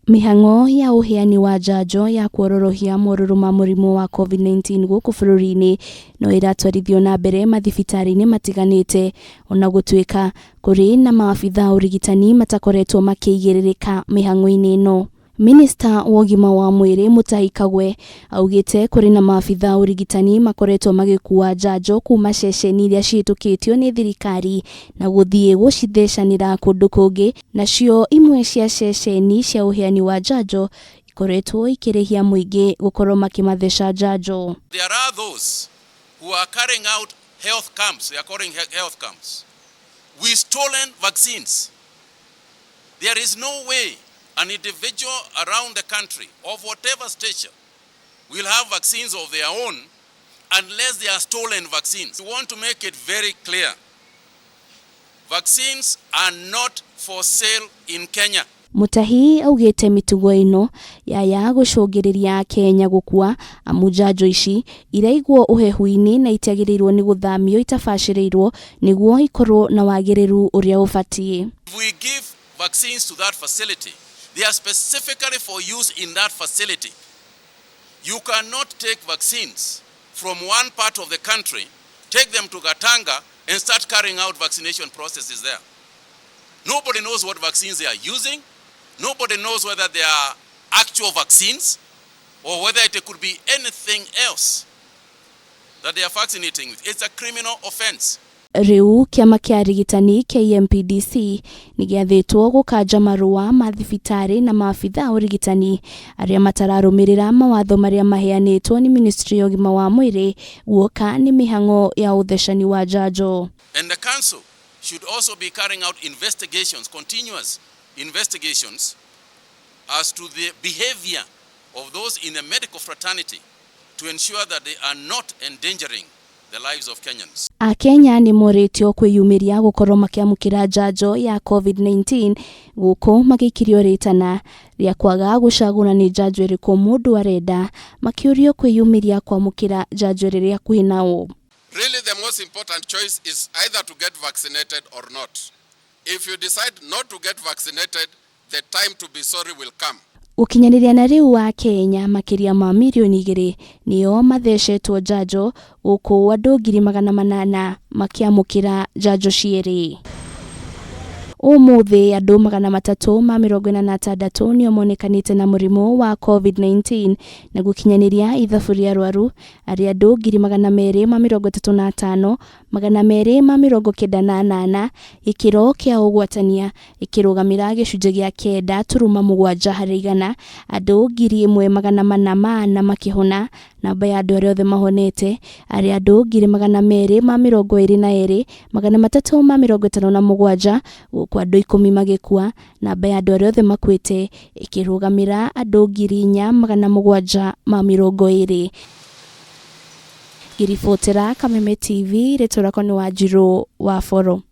Mĩhang'o ya ũheani wa njanjo ya kuororohia morũrũ ma mũrimũ wa Covid-19 gũkũ bũrũri-inĩ no ĩratwarithio na mbere mathibitarĩ-inĩ matiganĩte ona gũtuĩka kũrĩ na maabitha a ũrigitani matakoretwo makĩigĩrĩrĩka mĩhang'o-inĩ ĩno. Minista wa ũgima wa mwĩrĩ Mutahi Kagwe augĩte kũrĩ na maabitha a ũrigitani makoretwo magĩkua njanjo kuma ceceni iria cihĩtũkĩtio nĩ thirikari na gũthiĩ gũcithecanĩra kũndũ kũngĩ. Nacio imwe cia ceceni cia ũheani wa njanjo ikoretwo ikĩrĩhia mũingĩ gũkorwo makĩmatheca njanjo. There are those who are carrying out health camps, they are calling health camps, with stolen vaccines. There is no way an individual around the country of whatever stature will have vaccines of their own unless they are stolen vaccines. We want to make it very clear. Vaccines are not for sale in Kenya. Mutahi augĩte mĩtugo ĩno yaya gũcũngĩrĩria Akenya gũkua amu njanjo ici iraigwo ũhehu-inĩ na itiagĩrĩirwo nĩ gũthamio itabacĩrĩirwo nĩguo ikorwo na wagĩrĩru ũrĩa ũbatiĩ. If we give vaccines to that facility, they are specifically for use in that facility. You cannot take vaccines from one part of the country, take them to Gatanga, and start carrying out vaccination processes there. Nobody knows what vaccines they are using. Nobody knows whether they are actual vaccines or whether it could be anything else that they are vaccinating with. It's a criminal offense. Rĩu kĩama kĩa arigitani KMPDC nĩ gĩathĩtwo gũkanja marũa ma thibitarĩ na maabitha a ũrigitani arĩa matararũmĩrĩra mawatho marĩa maheanĩtwo nĩ ministry ya ũgima wa mwĩrĩ guoka nĩ mĩhang'o ya ũthecani wa njanjo. And the council should also be carrying out investigations, continuous investigations, as to the behavior of those in the medical fraternity to ensure that they are not endangering the lives of Kenyans. Akenya nĩ morĩtio kwĩyumĩria gũkorwo makĩamũkĩra njanjo ya Covid-19 gũkũ magĩikĩrio rĩtana rĩa kwaga gũcagũra nĩ njanjo ĩrĩkũ mũndũ arenda, makĩũrio kwĩyumĩria kwamũkĩra njanjo ĩrĩa hakuhĩ nao. Really, the most important choice is either to get vaccinated or not. If you decide not to get vaccinated, the time to be sorry will come. Gũkinyanĩria na rĩu Akenya makĩria ma mirioni 2 nĩo mathecetwo njanjo gũkũ andũ 800,000 makĩamũkĩra njanjo cierĩ. Ũmũthĩ andũ 346 nĩo monekanĩte na mũrimũ wa Covid-19 na gũkinyanĩria ithabu rĩa arwaru arĩ andũ 235,298, gĩkĩro kĩa ũgwatania gĩkĩrũgamĩra gĩcunjĩ gĩa 9.7%, andũ 1,404 makĩhona. Namba ya andũ arĩa othe mahonete arĩ andũ 222,357, gũkũ andũ 10 magĩkua. Namba ya andũ arĩa othe makuĩte ĩkĩrũgamĩra andũ 4,720. Ngĩribotera Kameme TV, rĩtwa rĩakwa nĩ Wanjirũ wa Boro.